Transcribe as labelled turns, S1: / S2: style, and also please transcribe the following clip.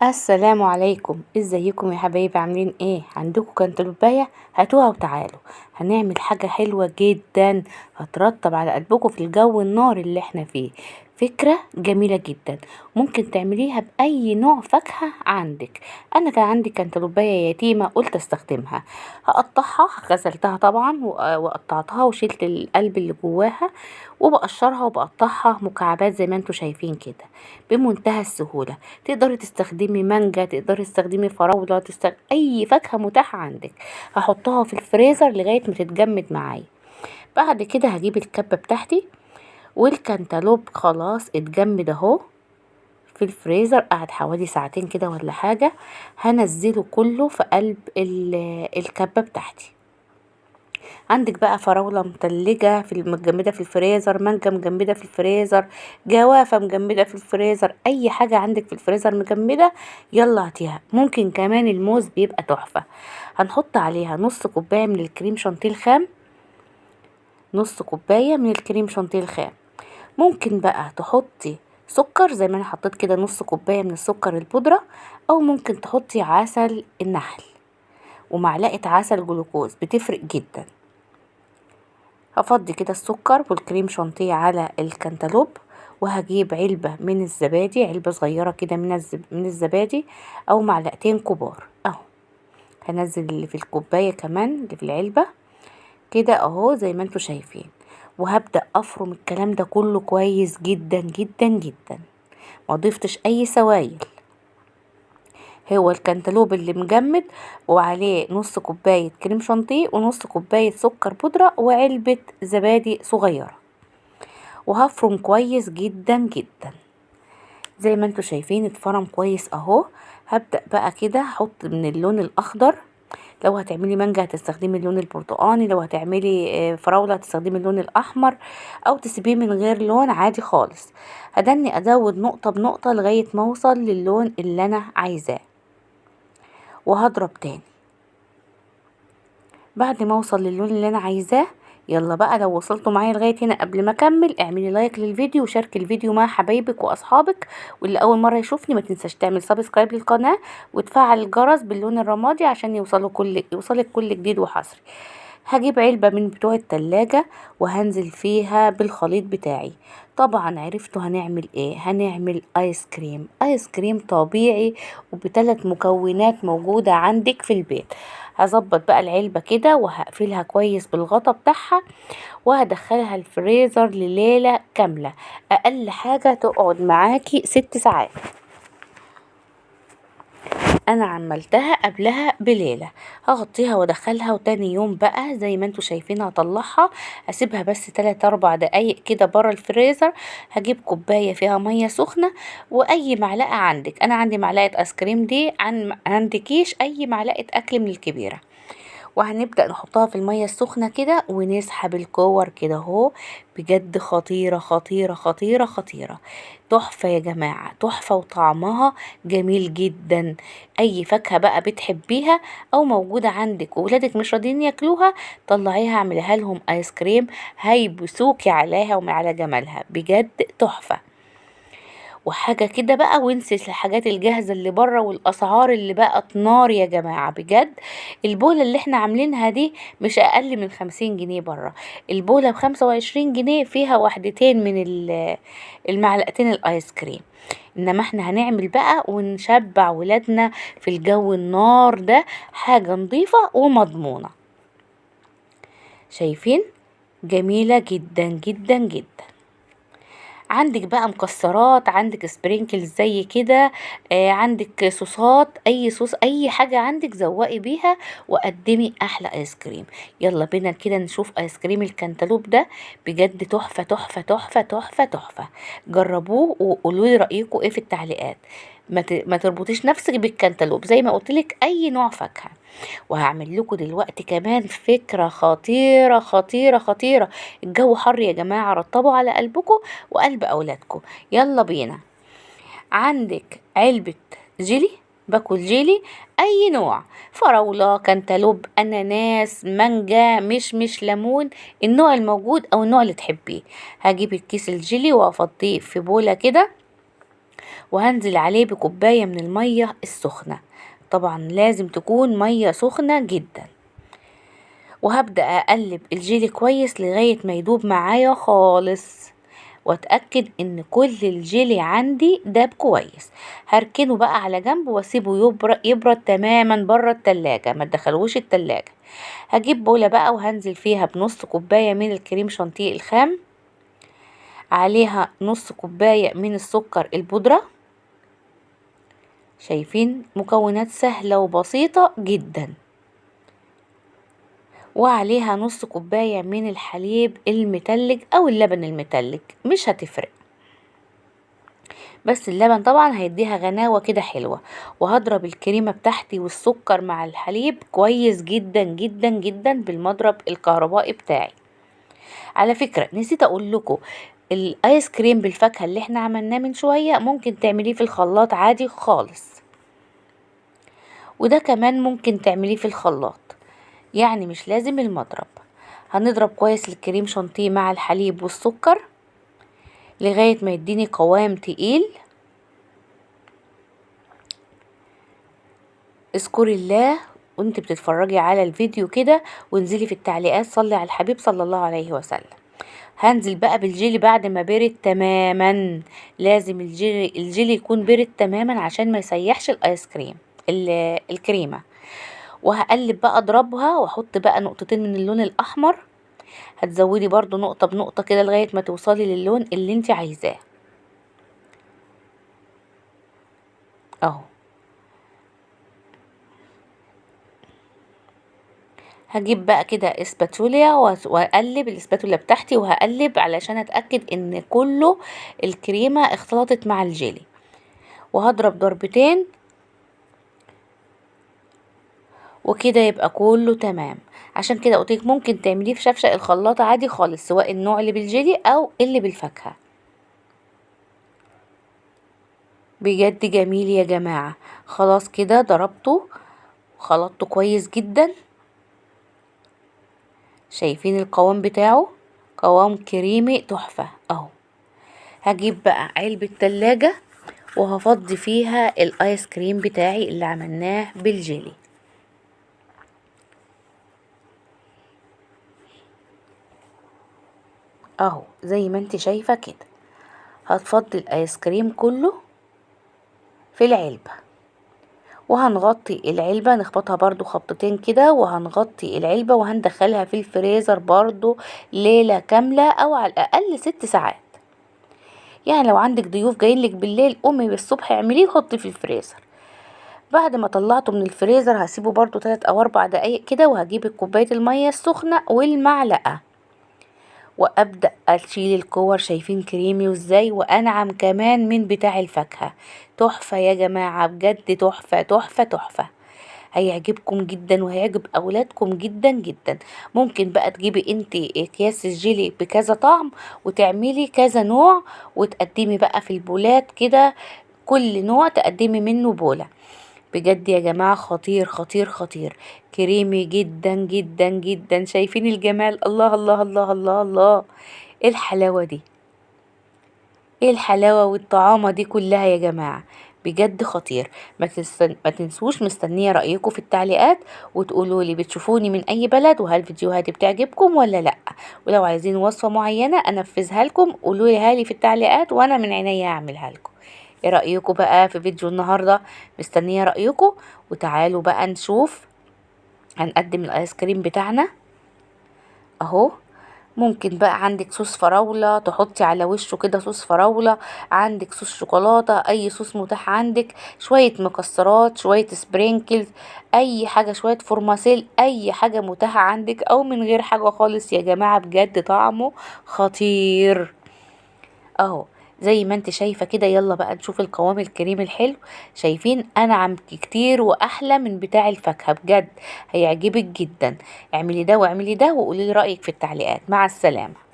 S1: السلام عليكم، ازيكم يا حبايبي؟ عاملين ايه؟ عندكم كنتالوبايه؟ هاتوها وتعالوا، هنعمل حاجة حلوة جدا هترطب على قلبكم في الجو النار اللي احنا فيه. فكرة جميلة جدا، ممكن تعمليها باي نوع فاكهة عندك. انا كان عندي كنتالوبايه يتيمة قلت استخدمها. هقطعها، غسلتها طبعا وقطعتها وشلت القلب اللي جواها وبقشرها وبقطعها مكعبات زي ما انتم شايفين كده بمنتهى السهولة. تقدري تستخدمي مانجا، تقدري تستخدمي فراوله، اي فاكهة متاحة عندك. هحطها في الفريزر لغاية ما تتجمد معايا. بعد كده هجيب الكبه بتاعتي والكنتالوب خلاص اتجمد اهو في الفريزر، قعد حوالي ساعتين كده ولا حاجة. هنزله كله في قلب الكبه بتاعتي. عندك بقى فراوله متلجه في متجمده في الفريزر، مانجا مجمده في الفريزر، جوافه مجمده في الفريزر، اي حاجة عندك في الفريزر مجمده يلا هاتيها. ممكن كمان الموز بيبقى تحفة. هنحط عليها نص كوباية من الكريم شانتيه الخام، نص كوباية من الكريم شانتيه الخام. ممكن بقى تحطي سكر زي ما انا حطيت كده نص كوباية من السكر البودره، او ممكن تحطي عسل النحل ومعلقة عسل جلوكوز، بتفرق جدا. هفضي كده السكر والكريم شانتيه على الكنتالوب، وهجيب علبة من الزبادي، علبة صغيرة كده من الزبادي او معلقتين كبار اهو. هنزل اللي في الكوباية كمان اللي في العلبة كده اهو زي ما انتوا شايفين، وهبدأ افرم الكلام ده كله كويس جدا جدا جدا. ما ضفتش اي سوائل، هو الكنتالوب اللي مجمد وعليه نص كوباية كريم شانتيه ونص كوباية سكر بودرة وعلبة زبادي صغيرة، وهفرم كويس جدا جدا زي ما انتوا شايفين اتفرم كويس اهو. هبدأ بقى كده احط من اللون الاخضر. لو هتعملي مانجا هتستخدمي اللون البرتقاني، لو هتعملي فراولة هتستخدمي اللون الاحمر، او تسيبيه من غير لون عادي خالص. هدني ازود نقطة بنقطة لغاية ما اوصل للون اللي انا عايزاه، وهضرب تاني بعد ما اوصل للون اللي انا عايزاه. يلا بقى لو وصلتوا معايا لغاية هنا قبل ما اكمل اعملي like للفيديو وشاركي الفيديو مع حبايبك واصحابك، واللي اول مرة يشوفني ما تنساش تعمل subscribe للقناة وتفعل الجرس باللون الرمادي عشان يوصلك كل جديد وحصري. هجيب علبة من بتوع التلاجة وهنزل فيها بالخليط بتاعي. طبعا عرفتوا هنعمل ايه؟ هنعمل ايس كريم، ايس كريم طبيعي وبثلاث مكونات موجودة عندك في البيت. هظبط بقى العلبة كده وهقفلها كويس بالغطا بتاعها، وهدخلها الفريزر لليلة كاملة، اقل حاجة تقعد معاكي 6 ساعات. انا عملتها قبلها بليلة، هغطيها وادخلها، وتاني يوم بقى زي ما انتوا شايفين هطلعها، اسيبها بس 3-4 دقايق كده برا الفريزر. هجيب كوباية فيها مية سخنة واي معلقة عندك، انا عندي معلقة ايس كريم دي، عندكيش اي معلقة اكل من الكبيرة، وهنبدأ نحطها في المية السخنة كده ونسحب الكور كده اهو. بجد خطيرة خطيرة خطيرة خطيرة، تحفة يا جماعة، تحفة، وطعمها جميل جدا. اي فاكهة بقى بتحبيها او موجودة عندك وولادك مش راضيين ياكلوها طلعيها اعمليها لهم ايس كريم، هيبسوكي عليها وعلى جمالها، بجد تحفة. وحاجة كده بقى، وانسي الحاجات الجاهزة اللي بره والاسعار اللي بقت نار يا جماعة. بجد البولة اللي احنا عاملينها دي مش اقل من 50 جنيه بره، البولة بخمسة وعشرين جنيه فيها واحدتين من المعلقتين الايس كريم. انما احنا هنعمل بقى ونشبع ولادنا في الجو النار ده حاجة نظيفة ومضمونة. شايفين؟ جميلة جدا جدا جدا. عندك بقى مكسرات، عندك sprinkles زي كده، عندك صوصات، اي صوص اي حاجة عندك زوقي بيها وقدمي احلى ايس كريم. يلا بينا كده نشوف ايس كريم الكنتالوب ده، بجد تحفة تحفة تحفة تحفة تحفة. جربوه وقولوا لي رأيكم ايه في التعليقات. ما تربطيش نفسك بالكنتالوب، زي ما قلت لك اي نوع فاكهة. وهعمل لكم دلوقتي كمان فكرة خطيرة خطيرة خطيرة. الجو حر يا جماعة، رطبوا على قلبكم وقلب اولادكم. يلا بينا. عندك علبة جيلي، باكل جيلي اي نوع، فراولة، كنتالوب، اناناس، مانجا، مشمش، ليمون، النوع الموجود او النوع اللي تحبيه. هجيب الكيس الجيلي وافضيه في بولة كده، وهنزل عليه بكوباية من المية السخنة، طبعا لازم تكون مية سخنة جدا. وهبدأ اقلب الجيلي كويس لغاية ما يدوب معايا خالص، واتأكد ان كل الجيلي عندي داب كويس. هركنه بقى على جنب واسيبه يبرد تماما بره التلاجة، ما تدخلوش التلاجة. هجيب بولة بقى وهنزل فيها بنص كوباية من الكريم شانتيه الخام، عليها نص كوباية من السكر البودرة. شايفين مكونات سهلة وبسيطة جدا. وعليها نص كوباية من الحليب المتلج او اللبن المتلج، مش هتفرق، بس اللبن طبعا هيديها غناوة كده حلوة. وهضرب الكريمة بتاعتي والسكر مع الحليب كويس جدا جدا جدا بالمضرب الكهربائي بتاعي. على فكرة نسيت اقول لكم، الايس كريم بالفاكهة اللي احنا عملناه من شوية ممكن تعمليه في الخلاط عادي خالص، وده كمان ممكن تعمليه في الخلاط، يعني مش لازم المضرب. هنضرب كويس الكريم شانتيه مع الحليب والسكر لغاية ما يديني قوام تقيل. اذكري الله وانت بتتفرجي على الفيديو كده، وانزلي في التعليقات صلي على الحبيب صلى الله عليه وسلم. هنزل بقى بالجيلي بعد ما برد تماما، لازم الجيلي يكون برد تماما عشان ما يسيحش الايس كريم الكريمة. وهقلب بقى، اضربها واحط بقى نقطتين من اللون الاحمر، هتزودي برضو نقطة بنقطة كده لغاية ما توصلي للون اللي انت عايزاه اهو. هجيب بقى كده اسباتولا واقلب الاسباتولا بتاعتي، وهقلب علشان اتاكد ان كله الكريمه اختلطت مع الجيلي. وهضرب ضربتين وكده يبقى كله تمام. عشان كده قلتلك ممكن تعمليه في شفشق الخلاط عادي خالص، سواء النوع اللي بالجيلي او اللي بالفاكهه. بجد جميل يا جماعه. خلاص كده ضربته خلطته كويس جدا، شايفين القوام بتاعه، قوام كريمي تحفة اهو. هجيب بقى علبة تلاجة وهفضي فيها الايس كريم بتاعي اللي عملناه بالجيلي. اهو زي ما انت شايفة كده، هتفضي الايس كريم كله في العلبة، وهنغطي العلبة، نخبطها برضو خبطتين كده وهنغطي العلبة وهندخلها في الفريزر برضو ليلة كاملة او على الاقل 6 ساعات. يعني لو عندك ضيوف جايين لك بالليل قومي بالصبح اعمليه وحطيه في الفريزر. بعد ما طلعته من الفريزر هسيبه برضو 3 او 4 دقايق كده، وهجيب كوباية المية السخنة والمعلقة وابدأ اشيل الكور. شايفين كريمي وازاي، وانعم كمان من بتاع الفاكهة. تحفة يا جماعة، بجد تحفة تحفة تحفة، هيعجبكم جدا وهيعجب اولادكم جدا جدا. ممكن بقى تجيبي انت اكياس الجيلي بكذا طعم وتعملي كذا نوع، وتقدمي بقى في البولات كده، كل نوع تقدمي منه بولة. بجد يا جماعة خطير خطير خطير، كريمي جدا جدا جدا. شايفين الجمال؟ الله الله الله الله الله، ايه الحلاوة دي، ايه الحلاوة والطعامة دي كلها يا جماعة، بجد خطير. ما تنسوش، مستنية رأيكم في التعليقات وتقولوا لي بتشوفوني من اي بلد، وهل فيديوهاتي بتعجبكم ولا لا، ولو عايزين وصفة معينة انفذها لكم قولوا لي في التعليقات وانا من عينيا هعملها لكم. ايه رأيكم بقى في فيديو النهاردة؟ مستنية رأيكم. وتعالوا بقى نشوف هنقدم الايس كريم بتاعنا اهو. ممكن بقى عندك صوص فراولة تحطي على وشه كده، صوص فراولة، عندك صوص شوكولاتة، اي صوص متاح عندك، شوية مكسرات، شوية sprinkles، اي حاجة، شوية فرماسيل، اي حاجة متاحة عندك او من غير حاجة خالص يا جماعة، بجد طعمه خطير اهو زي ما انت شايفة كده. يلا بقى نشوف القوام الكريم الحلو. شايفين انعم كتير واحلى من بتاع الفاكهة، بجد هيعجبك جدا. اعملي ده واعملي ده وقولي لي رأيك في التعليقات. مع السلامة.